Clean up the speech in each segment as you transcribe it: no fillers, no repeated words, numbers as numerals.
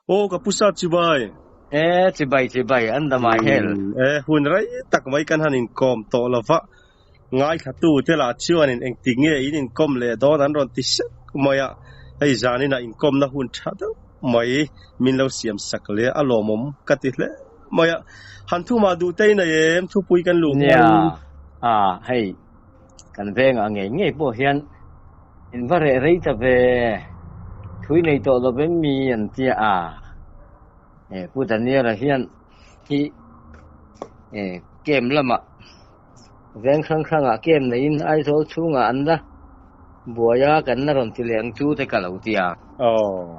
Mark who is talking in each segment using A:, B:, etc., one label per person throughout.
A: Aw ka pu sat chibai.
B: E chibai chibai an damai hel.
A: E hun rei tak mai kan han inkawm tawh lova ngaithlatu te lah chuanin engtik nge in inkawm leh dawn an rawn ti sek mai a, hei zanin ah inkawmna hun tha deuh mai min lo siam sak leh a lawmawm ka ti hle mai a, han thumah duh te in a em thupui kan luh
B: Nia a hei kan vengah ngei ngei pawh hian in va reh rei ta ve thui nei tawh lo em mi an tia a e Pu Daniel-a hian hi e camp lamah veng hrang hrangah camp neiin Aizawl chhungah an la buai a kan la rawn ti leh ang chu te ka lo tia.
A: Aw.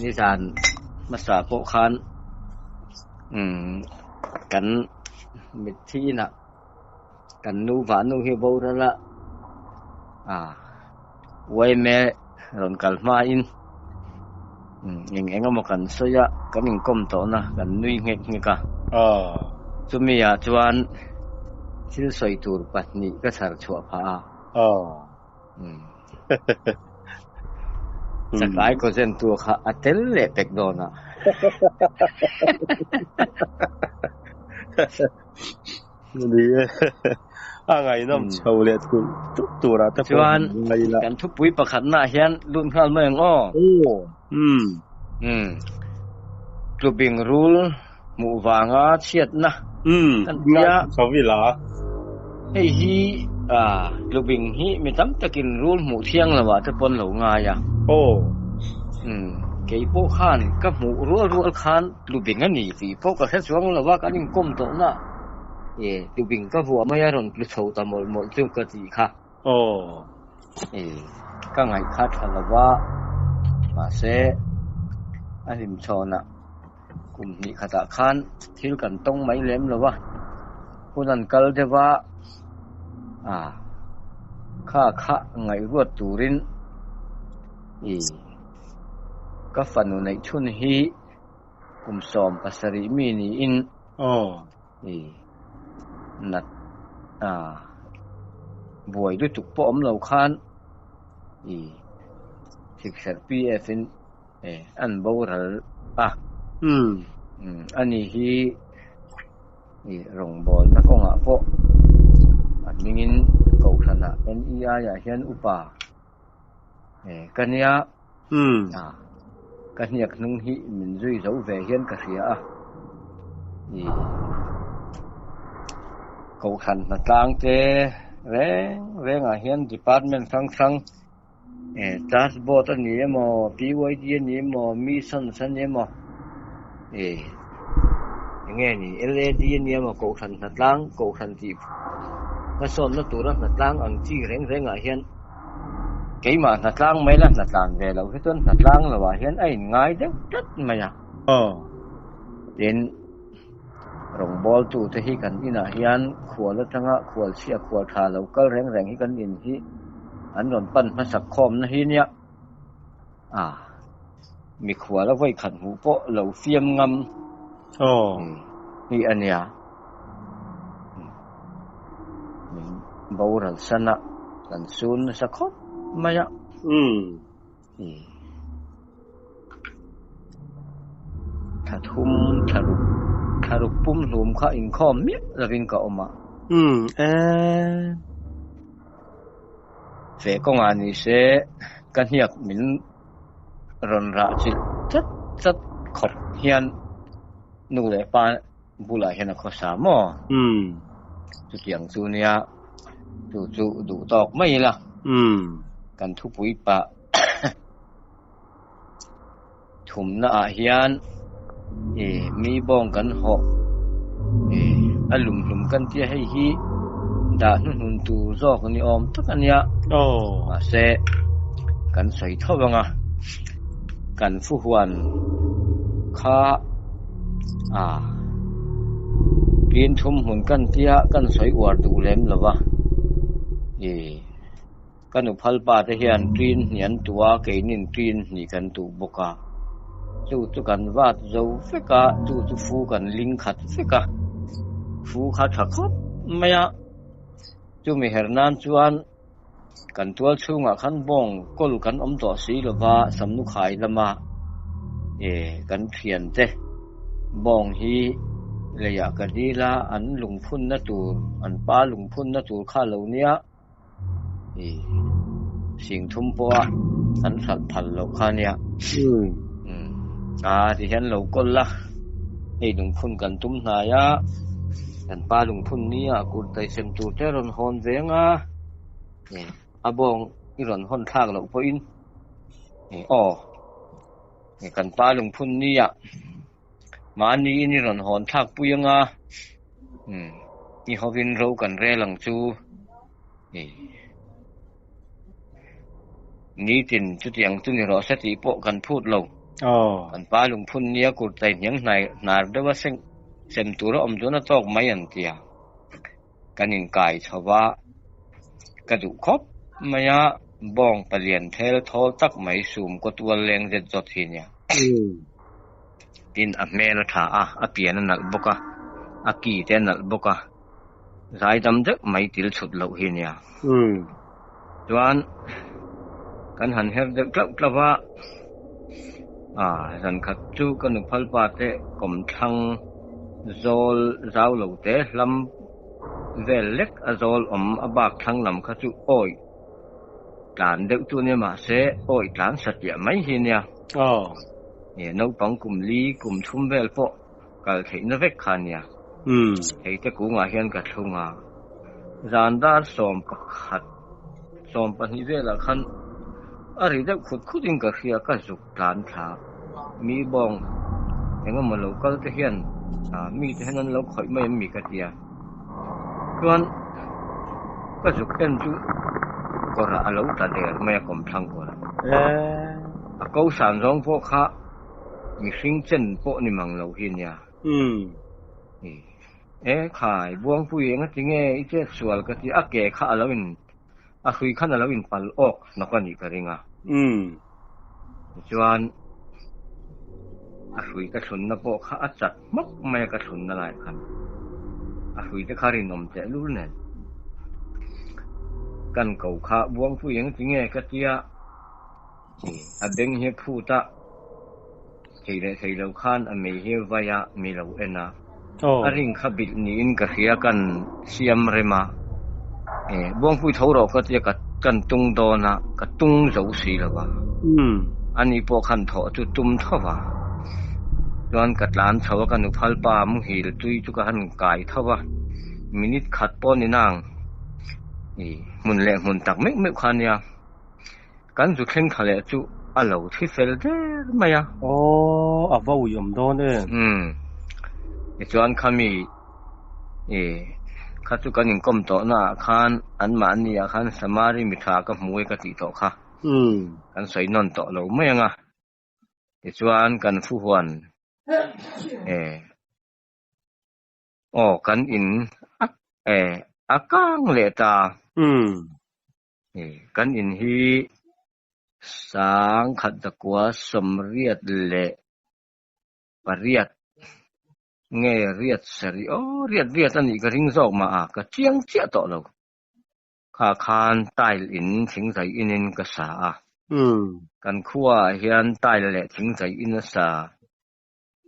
B: Nizan hmasa pawh khan umm kan mitthi inah kan nu vahnu hi boral a ah uaime rawn kal hmain umm eng eng emaw kan sawi a kan inkawm tawhna kan nui nghek nghek a chumi ah chuan thil sawi tur pahnih ka chhar chhuah phah a. Chakai kaw zen tur kha a tel leh pek dawn a.
A: Ni e, a ngaihnawm chho leh tulh tulh turah te pawh
B: Chuan
A: han ngai ila.
B: kan thupui pakhatnaah hian lut nghal mai ang aw.
A: Aw, umm.
B: Umm. Tlubing rul hmuh vanga chhiatna
A: Umm,
B: kan tia.
A: Chho ila.
B: Hei hi ah tlubing hi mi tam takin rul hmuh thiang lo ah te pawn lo ngai a.
A: Aw.
B: Umm, kei pawh khan ka hmuh rual rual khan tlubing a ni tih pawh ka hre chuang lo a, kan inkawm tawh na e tlubing ka vuah mai a rawn tlu chho ta mawlh mawlh chu ka tih kha.
A: Aw.
B: E ka ngaih kha tha lo va, mahse a hlimchhawnah kum hnih khatah khan thil kan tawng mai lem lo va, hun an kal deuh a, ah kha kha ngaihruat turin i ka fanu neih chhun hi kum 17 mi niin i nat ah buai lutuk pawh awm lo khan i sikserh PF in e an boral a ani hi i rawngbawlna kawngah pawh a hmingin kohhranah NEI ah hian upa e ka nia a ka hniak hnung hi min zui zo ve hian ka hria a i kohhran hnatlang te reng rengah hian department hrang hrang Eh charge board a ni emaw BYD a ni emaw missions a ni emaw eh eng nge ni LAD a ni emaw kohhran hnatlang kohhran tih hmasawnna tura hnatlang ang chi reng reng ah hian keimah hnatlang mai la hnatlan ve loh hi chuan hnatlang lo ah hian a in ngai deuh tlat mai a tin rawngbawl tu te hi kan inah hian khual atanga khual chhia khual tha lo kal reng reng hi kan in hi an rawn pan hmasak khawmna hi nia a mikhual a vawi khat hmuh pawh lo fiam ngam hi a nia min boral san a kan sun nasa khawp mai a. Thla thum thla ruk thla ruk pum hlum kha inkhawm miah lovin ka awm a.
A: Umm e.
B: Feh kawngah ni se ka hniak min rawn rah chilh chat chat khawp hian nu leh pa bulah hian a khawsa maw?
A: Umm.
B: Chutiang chu nia chu chu duh tawk mai ila.
A: Umm.
B: Kan thupui pah thumna ah hian ih mi bawng kan hawh ih a lum hlum kan tia hei hi dah hnuhnun tur zawk ni awm tak a nia mahse kan sawi tho ang a kan fuhuan kha ah tin thum hmun kan tia kan sawi uar duh lem lo va ih. Ka nuphal pa te hian ṭin hnih an tuh a, keinin ṭin hnih kan tuh bawk a. Chu chu kan vat zo vek a, chu chu fu kan ling khat vek a. Fu kha tha khawp mai a, chumi her nan chuan Kan tual chhungah khan bawng kawl kan awm tawh si lova Samnukhai lama kan thiante bawng hi leiah ka dil a, an lungphunna tur, an pa lungphunna tur kha lo nia singthum pawha an hralh phal loh kha nia. A tihian lo kawl la, hei lungphun kan tum hnai a, kan pa lungphun nia kurtai sem tur te rawn hawn veng a. A bawng i rawn hawn thlak loh pawhin aw kan pa lungphun nia mahniin i rawn hawn thlak pui anga i hovin ro kan rel ang chu nitin chutiang chu ni rawh se tih pawh kan phut lo. Kan pa lungphun nia kurtai hniang hnar deuha sem tura awm chuan a tawk mai an ti a. Kan inkai chho va, ka duh khawp mai a, bawng palian thel thawl tak mai sum kaw tual leng zet zawt hi nia. Tin, a hmel a tha a, a pian a nalh bawk a, a ki te a nalh bawk a, zaidam deuh mai til chhut loh hi nia. Chuan, kan han her deuh tlauh tlauh va, zan khat chu ka nuphal pa te kawmthlang zawl zau lo te hlam vel lek a zawl awm a bak thlang lam kha chu awi tlan deuh chu nia mahse awi tlan satliah mai hi nia. Naupang kum li kum thum vel pawh kal theihna vek kha nia. Hei te kungah hian ka thlung a, zan dar 11, 12 velah khan a ri deuh khut khutin ka hria ka zuk tlan thla. Mi bawng eng emaw lo kal te hian mi te hian an lo khawih mai em mi ka ti a. Chuan ka zuk en chu kawrah a lo tla der mai a kawmthlang kawrah. A ko san zawng pawh kha mihring chen pawh ni mang lo hi nia. E khai, Buangpui enga tinge i chet sual ka ti a ke kha a lo in a hrui khan a lo in pal awk hnawk a nih ka ring a. Tichuan a hrui ka thlunna pawh kha a chat hmawk mai a ka thlunna lai khan a hrui te kha rinawm tehlul nen kan ko kha Buangpui enga tinge ka tia A beng hi a phut a, thei leh thei lo khan a mei hi a vai a, mi lo en a. A ring kha bilh niin ka hria kan siam rem a, Buangpui tho rawh ka tia ka kan tung dawn a, ka tung zo si lo va. Ani pawh khan thawh chu tum tho va. Chuan ka tlan chho a, ka nuphal pa muhil tui chu ka han kai tho va, minute khat pawh ni nang hmun leh hmun tak meuh meuh kha nia. Kan zu thleng thla leh chu a lo thi fel der mai a.
A: Aw, a va ui awm dawn em?
B: Umm. Tichuan khami i kha chu kan inkawm tawh na ah khan anmahni ah khan Samari mi tha ka hmu e ka tih tawh kha.
A: Umm.
B: Kan sawi nawn tawh lo mai ang a. Tichuan kan fuhuan e. Aw, kan in a e a kang leh ta.
A: Umm.
B: Kan in hi 1988 nge riat sarih aw riat riat a nih ka ring zawk mah a ka chiang chiah tawh lo. Kha khan tile in thingzai in in ka sa a. Kan khua ah hian tile leh thingzai in a sa.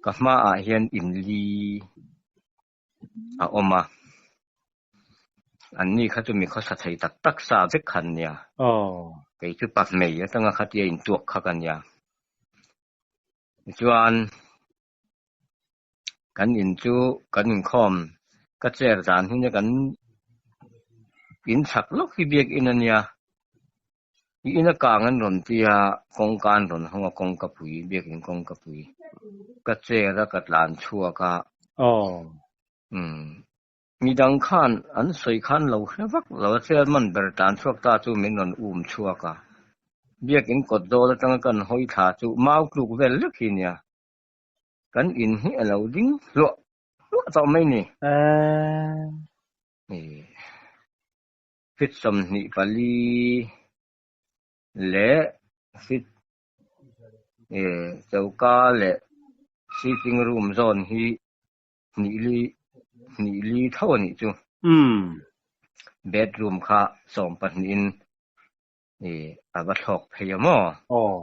B: Ka hma ah hian in li a awm a, anni kha chu mi khawsa thei tak tak sa vek kha an nia. Kei chu pahmei atanga khatia intuak kha ka nia. Tichuan kan in chu kan inkhawm ka chair dan hi nia kan inchhak lawk hi biakin a nia. I ina kang an rawn ti a, kawngka an rawn hawng a, kawngka pui, biakin kawngka pui. Ka chair a ka tlan chhuak a. Umm. Midang khan an sawi khan lo hre vak lo a, chairman ber tlan chhuak ta chu min rawn um chhuak a. Biakin kawt zawl atanga kan hawi thla chu mau tluk vel lek hi nia. Kan in hi a lo ding hluah hluah tawh mai ni. Feet 24 leh feet choka leh sitting room zawn hi hnih li hnih li tho a nih chu. Bedroom kha 12 in. I a va thlawk phei a maw?
A: Aw.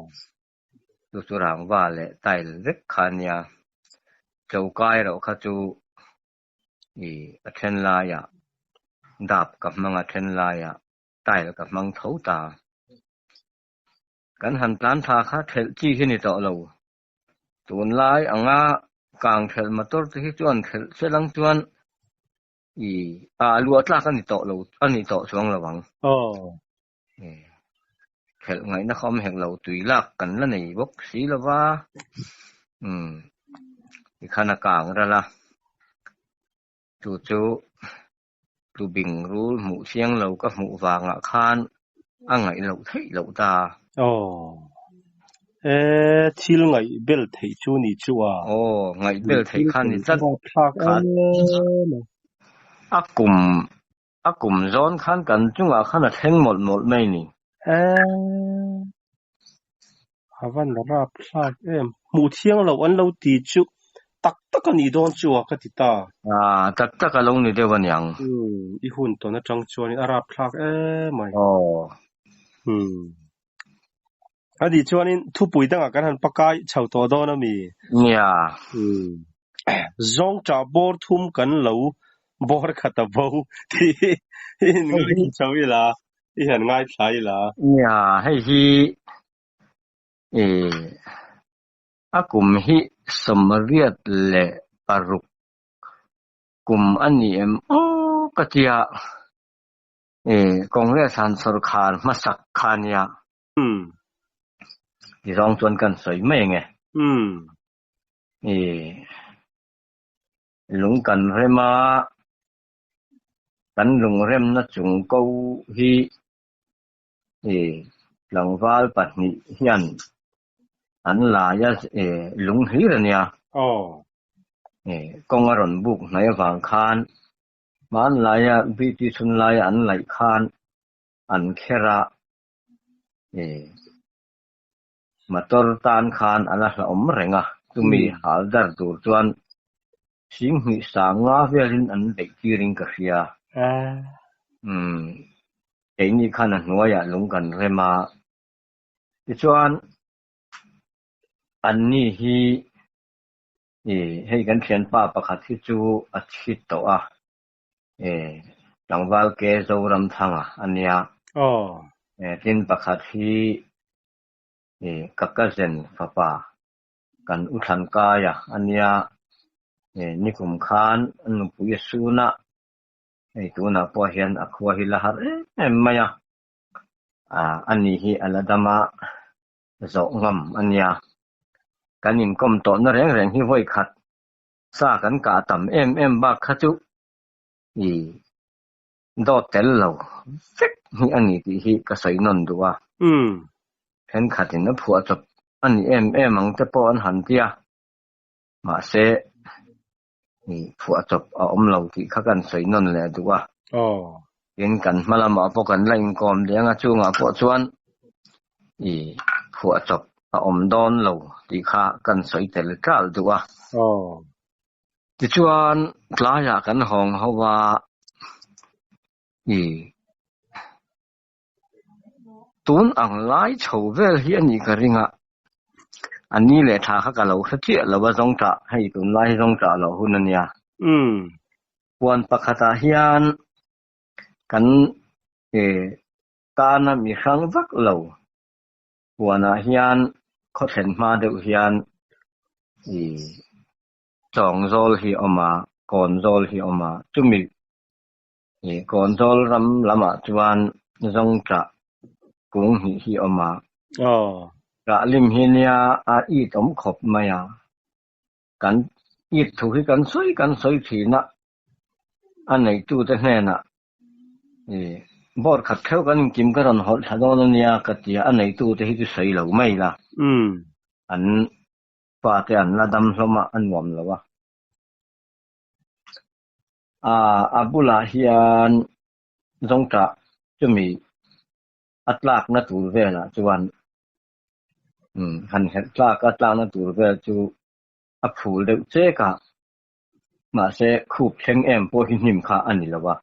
B: Chu chu rangva leh tile vek kha a nia. Choka erawh kha chu i a then laiah dap ka hmang a, then laiah tile ka hmang tho ta. Kan han tlan tha kha thelh chi hi ni tawh lo. Tunlai anga kang thelh motor te hi chuan thelh se lang chuan i a luah tlak a ni tawh lo a ni tawh chuang lo ang.
A: Aw.
B: Thelh ngaihna kha awm hek lo tui lak kan la nei bawk si lo va. Umm tikhan a kang ral a. Chu chu tubing rul hmuh chiang lo ka hmuh vangah khan a ngaih loh theih loh ta.
A: Aw. E, thil ngaih bel theih chu ni chu a.
B: Aw, ngaih bel theih kha ni tlat.
A: Thlak
B: Kha
A: em.
B: A kum a kum zawn khan kan chungah khan a thleng mawlh mawlh mai ni.
A: E, a van rap thlak em. Hmuh thiang lo an lo ti chu tak tak a nih dawn chu a ka ti ta.
B: Ah, tak tak a lo ni deuh a niang.
A: Um, i hun tawn atang chuan a rap thlak em mai.
B: Aw.
A: Um. A nih chuanin thupui dangah kan han pakai chho tawh dawn a mi?
B: Nia.
A: Um. Zawngṭah bawr thum kan lo bawr khat a bo tih hi i han ngaithla chho ila, i han ngaithla ila.
B: Nia, hei hi i a kum hi 86 kum a ni em aw ka tia. E Congress han sawrkhar hmasak kha nia.
A: Um.
B: Ti zawng chuan kan sawi mai ange.
A: Um.
B: E lung kan rem a, kan lungremna chung ko hi e tlangval pahnih hian an lai a e lung hlir a nia.
A: Aw.
B: E kawng a rawn buk hnai avang khan Hmanlaia British hunlaia an laih khan an kher a, motor tan khan a la hlauhawm reng a, chumi hal dar tur chuan Singhnih sanga velin an beih tirin ka hria. Umm, keini khan a hnuaiah lung kan rem a, tichuan anni hi I hei kan thianpa pakhat hi chu a thi tawh a, e tlangval ke Zoramthanga a nia.
A: Aw.
B: E tin pakhat hi i ka cousin fapa kan u Thlankaia a nia, e nikum khan a nupui a sun a, hei tunah pawh hian a khua hi la har em em mai a, a ni hi a la dam a, zawh ngam a nia. Kan inkawm tawhna reng reng hi vawi khat sa kan kah tam em em bak kha chu i dawt tel lo vek hi a ni tih hi ka sawi nawn duh a. Thenkhatin a phuah chawp a ni em em ang te pawh an han ti a, mahse i phuah chawp a awm lo tih kha kan sawi nawn leh duh a. Tin, kan hma lamah pawh kan la inkawm deng a, chungah pawh chuan i phuah chawp a awm dawn lo tih kha kan sawi tel ṭal duh a. Tichuan, tlaiah kan hawng ho a, i Tun ang lai chho vel hi a nih ka ring a, a ni leh tha kha ka lo hre chiah lo a zawng tah, hei tunlai hi zawng tah loh hun a nia. Puan pakhatah hian kan tana mi hrang vak lo puanah hian khaw thlen hma deuh hian chawng zawl hi a awm a, kawn zawl hi a awm a, chumi I Kawnzawl ram lamah chuan zawngṭah kung hnih hi a awm a. Ṭah lim hi nia a it awm khawp mai a. Kan it thu hi kan sawi kan sawi thin a, a neitute hnenah i board khat theuh kan inkim ka rawn hawlh thla dawn a nia ka ti a, a neitute hi chu sawi lo mai la. An fate an la dam hlawm a, a nuam lo a. Ah a bulah hian zawngṭah chumi a tlakna tur velah chuan umm han herh tlak a tlakna tur vel chu a phul deuh chek a, mahse khup thleng em pawh hi hnim kha a ni lo a,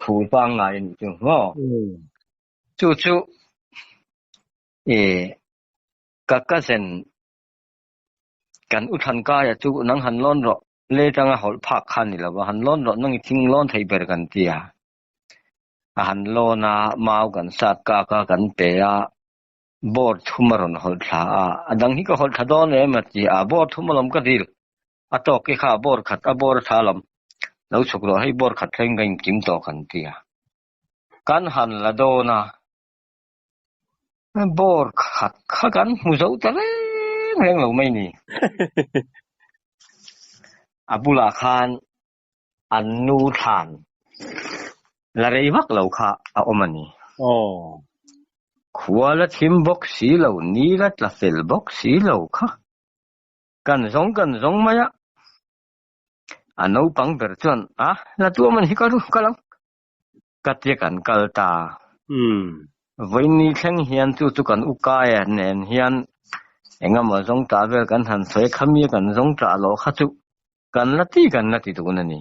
B: phul pangngai a nih chu maw? Chu chu e ka cousin kan u Thankaia chu nang han lawn rawh le tanga hawlh phak kha ni lo a, han lawn rawh nang i thing lawn thei ber kan ti a. A han lawn a, mau kan sat kak a, kan pe a, bawr thum a rawn hawlh thla a, a dang hi ka hawlh thla dawn em a ti a, bawr thum alawm ka dil, a tawk i kha bawr khat a bawr a tha alawm, lo chhuk rawh hei bawr khat thleng ka inkim tawh kan ti a, kan han la dawn a, bawr khat kha kan hmu zo ta reng reng lo mai ni. A bulah khan an nu thlan la rei vak lo kha a awm a ni.
A: Aw.
B: Khua la thim bawk si lo, ni la tla fel bawk si lo kha. Kan zawng kan zawng mai a. A naupang ber chuan, A, la tu awm a ni hi, kal ru, kal ang. Ka tia kan kal ta.
A: Umm.
B: Vawiin thleng hian chu chu kan ukaia nen hian engemaw zawng tah vel kan han sawi a, khami kan zawng tah loh kha chu kan la ti kan la ti dun a ni.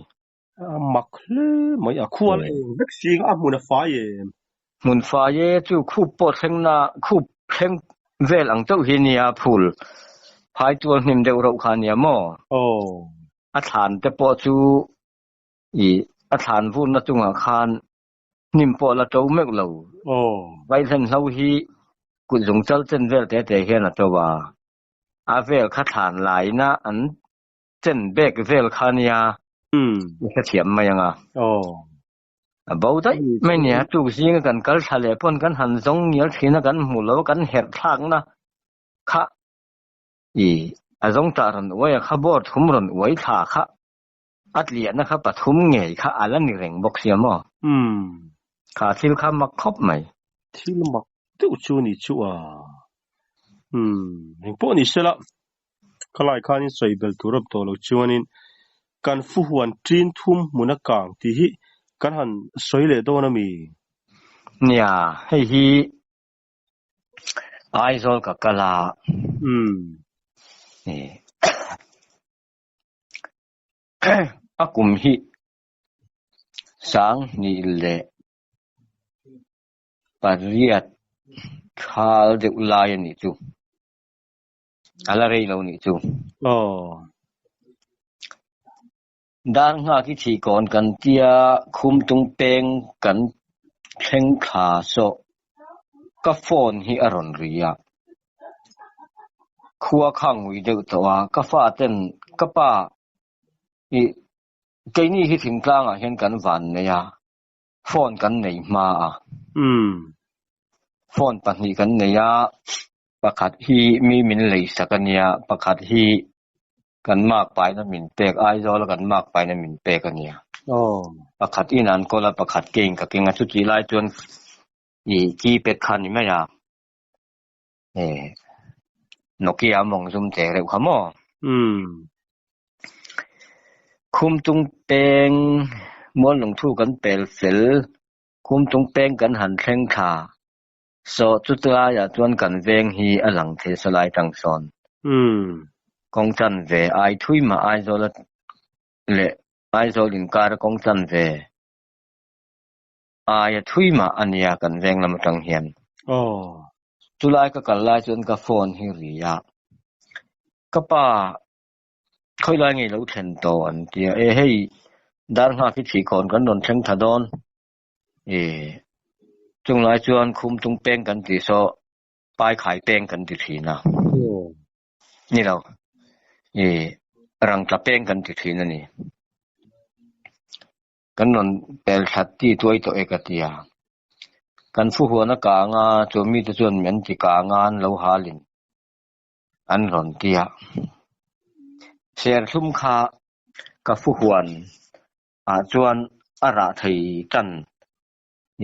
A: A mak hle mai, a khual eng vek sing a hmun a fai em?
B: Hmun fai e, chu khup pawh thleng na, khup thleng vel ang chauh hi nia phul phai tual hnim deuh reuh kha nia maw?
A: Aw.
B: A thlan te pawh chu I a thlan vurna chungah khan hnim pawh la to meuh lo. Vaihlen hlo hi kut zung chal chen vel te te hian a to a, a vel kha thlan laina an chen bek vel kha nia i hrethiam mai ang a. A bo daih mai nia, tuk zinga kan kal thla leh pawn kan han zawng ngial thin a, kan hmu lo a, kan herh thlakna kha i a zawng tah rawn uai a, kha bawr thum rawn uai thla kha A tliahna kha pathum ngei kha a la ni reng bawk sia maw?
A: Umm.
B: Kha thil kha mak khawp mai.
A: Thil mak deuh chu ni chu a. Umm. Engpawh ni sela, khalai khanin sawi bel tur awm tawh lo chuanin kan fuhuan ṭin thum hmun a kang tih hi kan han sawi leh dawn a mi?
B: Nia, hei hi Aizawl ka kal a.
A: Umm.
B: A kum hi sanghnih leh pariat thal deuh lai a nih chu. A la rei lo nih chu. Dar nghak hi thih kawn kan tia khum tung peng kan thleng thla sawh. Ka phone hi a rawn ri a. Khua kha ngui deuh tawh a, ka fa ten ka pa i keini hi thingtlang ah hian kan van nei a, phone kan nei hma a. Phone pahnih kan nei a, pakhat hi mi min lei sak a nia, pakhat hi kan mark paina min pek, Aizawl a kan mark paina min pek a nia. Pakhat in an kawl a, pakhat ke in ka keng a, chutih lai chuan i keypad kha a ni mai a. Nokia mawng zum che reuh kha maw? Khum tung peng mual lungthu kan pel fel, khum tung peng kan han thleng thla. Saw chutlaiah chuan kan veng hi a lang thei sawlai tang sawn. Kawng chan ve ai thui mah Aizawl leh Aizawl inkar a kawng chan ve Aia thui mah a nia kan veng lam atang hian. Chulai ka kal lai chuan ka phone hi ri a, ka pa khawilai ngei lo thlen tawh an ti a, e hei dar nghak hi thihkawn kan rawn thleng tha dawn e chunglai chuan khum tung peng kan tih saw paikhai peng kan ti thin a, ni lo e rangtla peng kan ti thin a ni. Kan rawn pel that ti tuai tawh e ka ti a. Kan fuhuan a kang a, chu mite chuan min ti kang a, an lo halin an rawn ti a. Serthlum kha ka fuhuan ah chuan a rah thei tan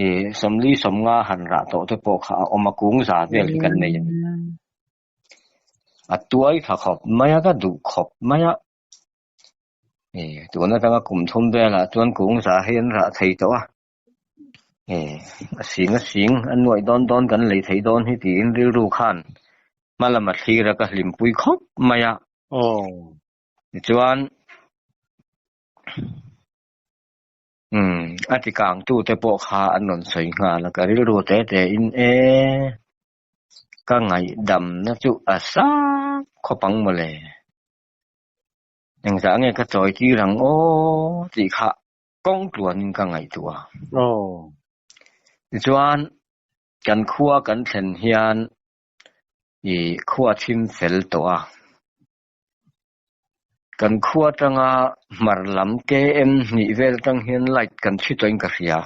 B: i sawmli sawmnga han rah tawh te pawh kha a awm a, kung za vel hi kan nei a ni. A tuai tha khawp mai a, ka duh khawp mai a. Tun atanga kum thum velah chuan kung za hi an rah thei tawh a, a sing a sing a nuaih dawn dawn kan lei thei dawn hi tiin rilru khan hma lama thlir a ka hlimpui khawp mai a. Tichuan. Umm, a tikangtute pawh kha an rawn sawi nghal a, ka rilru te te in e, ka ngaihdamna chu a sang khawp ang mawle. Engzah nge ka chawi tir ang aw tih kha kawng tluanin ka ngaihtuah a. Tichuan, kan khua kan thlen hian i khua thim fel tawh a. Kan khua atanga hmar lam KM hnih vel atang hian light kan chhi tawhin ka hria.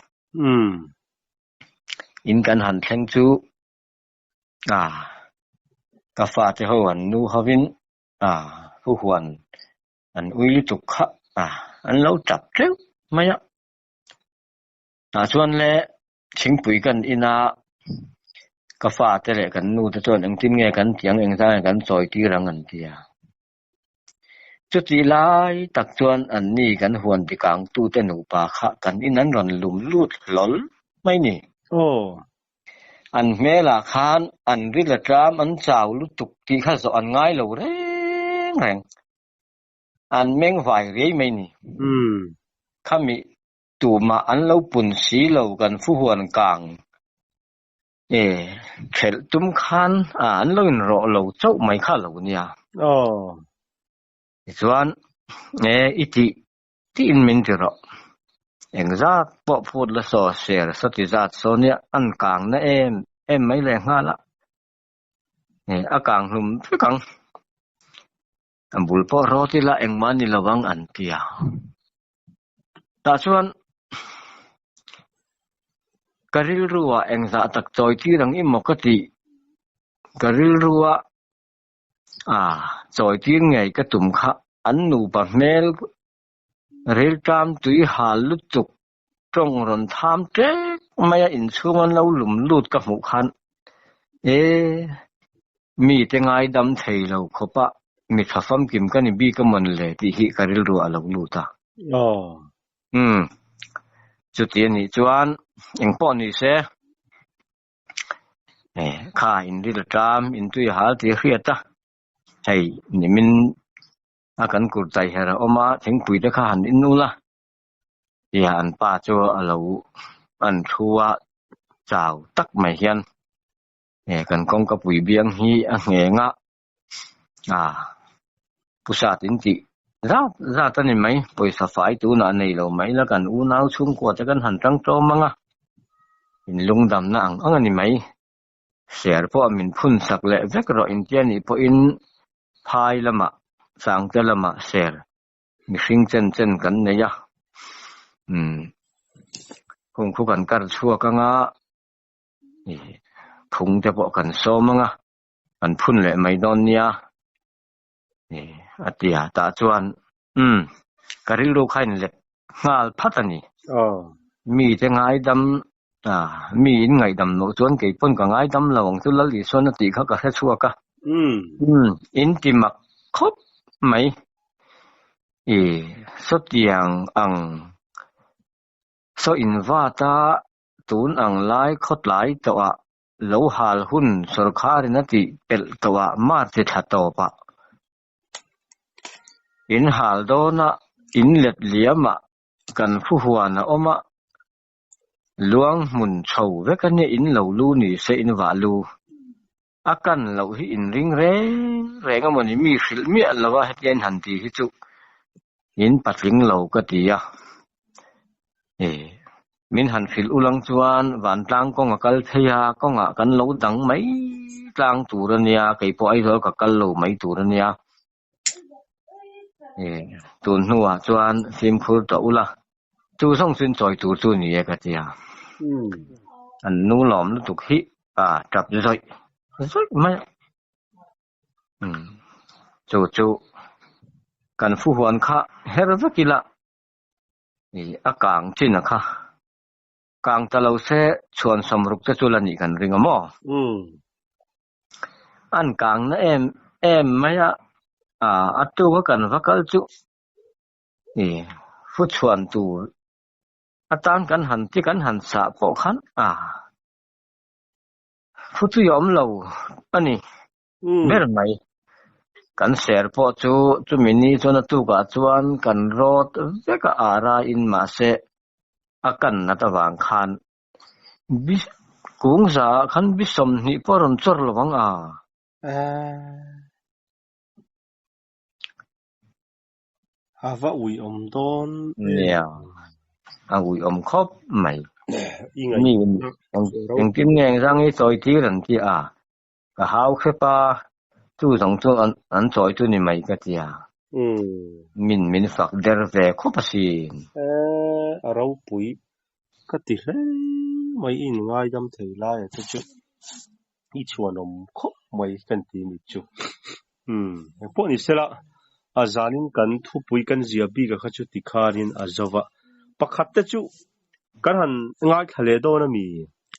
B: In kan han thleng chu ah ka fate ho an nu hovin ah pu huan an ui lutuk kha ah an lo tap teuh mai a. Tah chuan le thingpui kan in a, ka fate leh kan nu te chuan engtin nge kan ti ang, engzah nge kan chawi tir ang an ti a. Chutih lai tak chuan anni kan huan tikangtute nupa kha kan in an rawn lum lut hlawl mai ni.
A: Aw.
B: An hmelah khan an ril a tlam, an chau lutuk tih kha zawh an ngai lo reng reng. An meng vai riai mai ni. Khami Tumah an lo pun si lo kan fuhuan kang e thelh tum khan a an lo inrawh lo chauh mai kha lo nia.
A: Aw.
B: Tichuan e i tih tiin min ti rawh. Engzat pawh phut la saw ser sawti zat saw nia an kang na em em mai leh nghal a. E a kang hlum vek ang. A bul pawh rawt ila engmah ni lo ang an ti a. Tah chuan ka rilru ah engzah tak chawi tir ang i maw ka tih ka rilru a ah chawi tir ngei ka tum kha an nupa hmel riltam tui hal lutuk tawng rawn tham ṭek mai a inchhung an lo lum lut ka hmuh khan e mite ngaidam thei lo khawp a mi tha famkim ka ni bik a mawn le tih hi ka rilru a lo lut a.
A: Aw.
B: Umm. Chuti a nih chuan engpawh ni se e kha in ril a ṭam in tui a hal tih a hriat a hei nimin a kan kur tai her a awm a thingpui te kha han in ul a. Tia an pa chu a lo an thu a, chau tak mai hian he kan kawngka pui biang hi a ngheng a, ah pu sat in tih zat zat a ni mai, pawisa fai tunah nei lo mai la kan unau chhungkua te kan han tang tawm ang a, in lungdamna ang ang a ni mai, ser pawh min phun sak leh vek rawh intia nih pawhin phai lamah sangte lamah ser Mihring chen chen kan nei a, umm hung khu kan kar chhuak ang a, ih phung te pawh kan sawm ang a, kan phun leh mai dawn nia, ih a ti a, tah chuan umm ka rilru kha in let nghal phat a ni. Mite ngaidam ah mi in ngaihdam loh chuan kei pawn ka ngaidam lo ang chu Lal Isuan a tih kha ka hre chhuak a. Umm in ti mak khawp mai. I sawtiang ang saw in vat a tun ang lai khawtlai tawh ah lo hal hun sawrkharin a tih pelh tawh ah March thla tawp ah in hal dawn a in let liam ah Kan fu huan a awm a, luang hmun chho vek a nia in lo lu ni se in vah lu. A kan loh hi in ring reng reng a mawni mi hrilh miah lo a hetia in han ti hi chu in patling lo ka ti a. E, min han hrilh ulang chuan vantlang kawng a kal phei a, kawngah kan lo dang mai tlang tur a nia, keipawh Aizawl ka kal lo mai tur a nia. Tun hnuah chuan fimkhur tawh ula, chu zawng chu in chawi tur chu ni e ka ti a. An nu lawm lutuk hi a tap zawih zawih mai a. Chu chu kan fuhuan kha her vek ila a kang chin a kha. Kang ta lo se chhuan sawmruk te chu la nih kan ring a maw? An kang na em em mai a, a tuk a kan va kal chu i fu chhuan tur atan kan han ti kan han sah pawh khan a fu tui a awm lo a ni ber mai. Kan ser pawh chu chumi ni chuan a tukah chuan kan rawt vek a ara in mahse. A kan nat avang khan bi kung za ah khan bi sawmhnih pawh a rawn chawr lo ang a.
A: A va uiawm dawn em.
B: Nia, a uiawm khawp mai. Mi engtin nge engzang hi chawi tir an ti a, ka hau hrep a, chu zawng chu an chawi chu ni mai ka ti a. Min min fak der ve khawp asin.
A: A ropui ka ti hle mai i inngaidam thei lai a te chu i chhuanawm khawp mai kan ti ni chu. Umm engpawh ni sela a zanin kan thupui kan zia bik a kha chu tikhanin a zo va. Pakhat te chu kan han ngaithla leh dawn a mi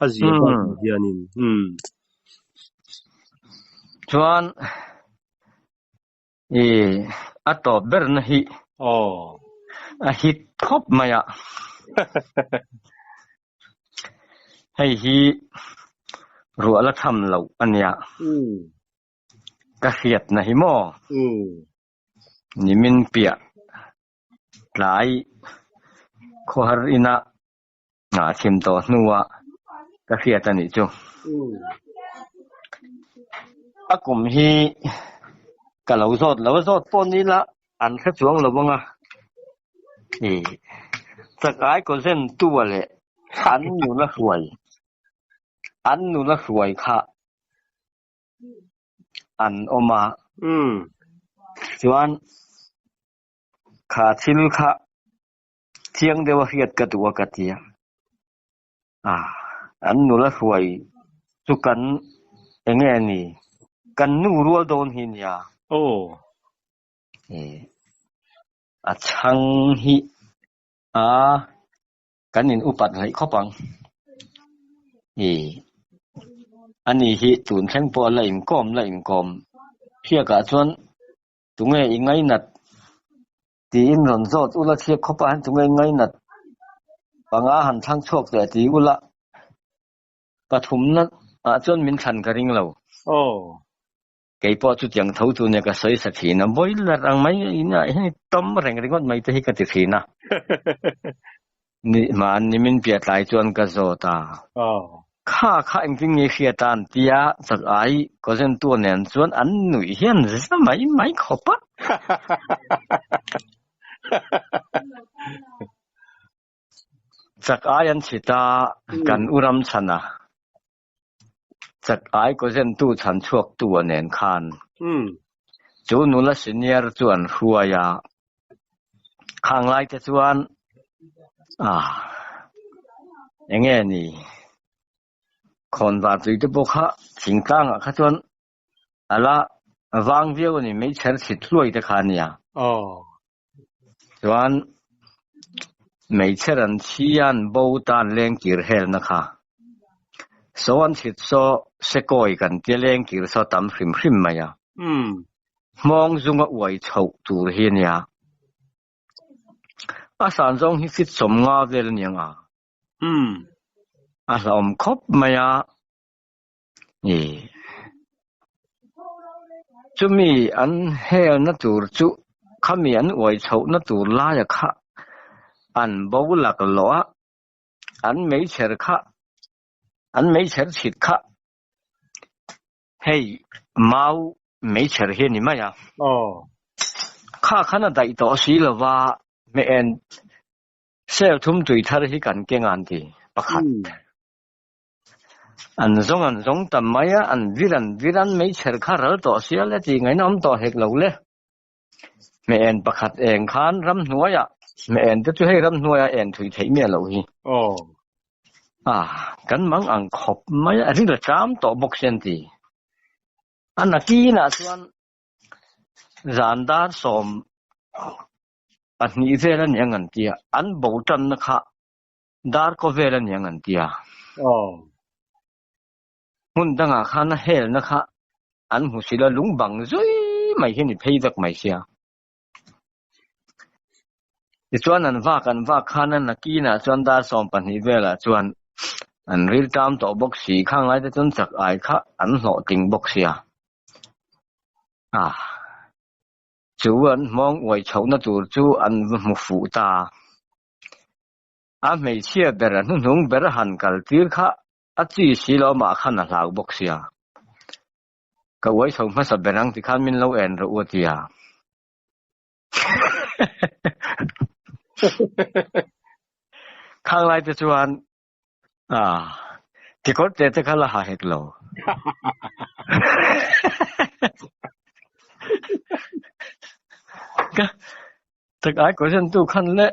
A: a zia bak ah hianin umm.
B: Chuan i a tawp berna hi
A: Aw.
B: a hit khawp mai a. Hei hi ruah la tham loh a nia. Ka hriatna hi maw? Nimin piah tlai khawhar inah nghah thim tawh hnuah ka hriat a nih chu. A kum hi ka lo zawt lo a, zawt pawh ni la an hre chuang lo ang a. Ih, chakai kaw zen tua leh an nula hruai, an nula hruai kha an awm a. Chuan kha thil kha Chiang deuh a hriat ka duh a ka ti a, ah an nula hruai chu kan eng nge ni kan nu rual dawn hi nia.
A: Aw.
B: E a chhang hi a kan in upat hleih khawp ang. E ani hi tun thleng pawh a la inkawm la inkawm hriakah chuan tunge i ngainat Tiin rawn zawt ula thiak khawpah hian tunge ngainat panga han thlang chhuak teh ti ula pathumna ah chuan min thlan ka ring lo.
A: Aw.
B: Kei pawh chutiang tho chu nia ka sawi sa thin a, boiler ang mai inah hian i tawm reng ringawt mai te hi ka ti thin a. Ni hman ni min piah tlai chuan ka zawt a.
A: Aw.
B: Kha kha engtin nge hriat a an tia chak ai cousin tu nen chuan an nuih hian za mai mai khawp a. Chak ai an chhit a, kan u ram chhan a. Chak ai cousin tu chhan chhuak tu a nen khan. Chu nula senior chu an hruai a. Khang lai te chuan ah enge ni khawnvar tui te pawh kha thingtlang ah kha chuan a la vang viau a ni meichher chhit hluai te kha a nia. Chuan meichher an chhi a an bo ta an leng kir hel na kha. Saw an chhit saw sekawi kan tia leng kir saw tam hrim hrim mai a. Hmawng zunga uai chhoh tur hi a nia. A san zawng hi fit 50 vel a ni ang a. A hlauhawm khawp mai a. Chumi an helna tur chu khami an uai chhohna tur laia kha an bo laklawh a, an meichher kha, an meichher chhit kha Hei mau meichher hi a ni mai a.
A: Aw.
B: Kha khan a daih tawh si lo va, hmeh en sel thum tui thar hi kan keng a an ti pakhat. An zawng an zawng ta mai a, an vir an vir an meichher kha ral tawh sia le tih ngaihna awm tawh hek lo le. Hmeh en pakhat eng khan ramhnuaiah hmeh en te chu hei ramhnuaiah en thui theih miah loh hi.
A: Aw.
B: Ah, kan mang ang khawp mai a, ril a cham tawh bawk si an ti. A nakinah chuan zan dar 12 vel a ni ang an ti a, an bo tanna kha dar kaw vel a ni ang an ti a.
A: Aw.
B: Hmun dangah khan a helna kha an hmu si lo, lung bang zui mai hi a ni phei vek mai sia. Tichuan an vak an vak khan a nakinah chuan dar 12 velah chuan an ril tam tawh bawk si, khang lai te chuan chak ai kha an hlawhtling bawk sia. Ah, chu an hmawng uai chhohna tur chu an va hmu fuh ta. A hmeichhia ber a hnuhnung ber a han kal tir kha a chi si lo amah khan a hlau bawk sia. Ka uai chho hmasa ber ang tikhan min lo en rawh u a ti a. Khang lai te chuan ah kekawr te te kha la ha hek lo. Ka tak ai question tu khan le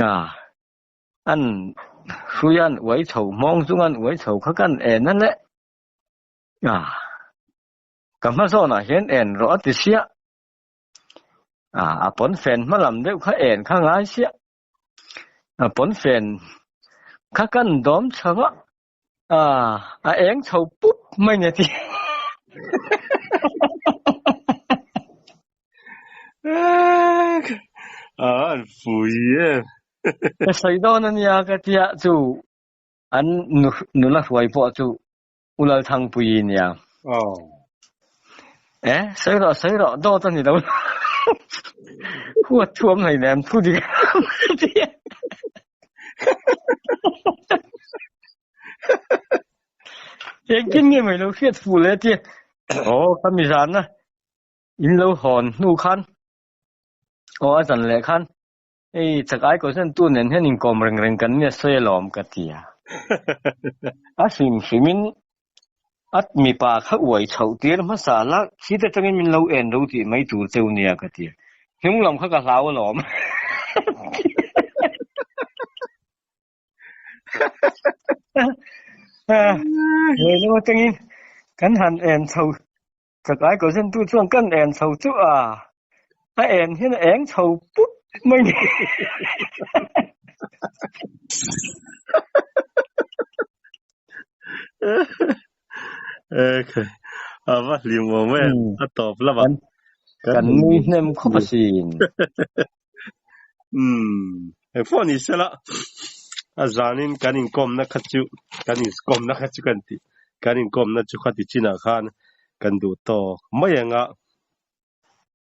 B: ah an hrui an uai chho hmawng chung an uai chho kha kan en a le ah ka hma zawnah hian en rawh a ti siah. Ah a pawnfen hma lam deuh kha en kha ngai siah. A pawnfen kha kan dawm chho a, ah a eng chho pup mai ni a ti.
A: Ah an fui em.
B: Ka sawi dawn a nia ka tia chu an nula hruai pawh chu U Lalthangpuii nia.
A: Aw.
B: Eh, sawi rawh, sawi rawh, dawt a ni lo. Huat thuam hlei nem thu dik tia. Engtin nge mai lo hriat fuh leh tia. Aw, ka mi zan a. In lo hawn hnu khan. Aw, a zan leh khan. Hei chak ai ko chuan tu nen hian inkawm reng reng kan nia sawi alawm ka ti a. A hrim hrimin a mipa kha uai chhoh tir hmasa la khi te tangin min lo en ro tih mai tur cheu nia ka ti a. Hnung lam kha ka hlau alawm. Lehlam atangin kan han en chho Chak ai ko zen tu chuan kan en chho chu a, a en hian a eng chho pup mai ni.
A: Okay. A va hlim awm em, a tawp lamah.
B: Kan nui hnem khawp asin.
A: Umm, engpawh ni sela, a zanin kan inkawmna kha chu, kan inkawmna kha chu kan ti, kan inkawmna chu khati chinah khan kan duh tawk mai ang a.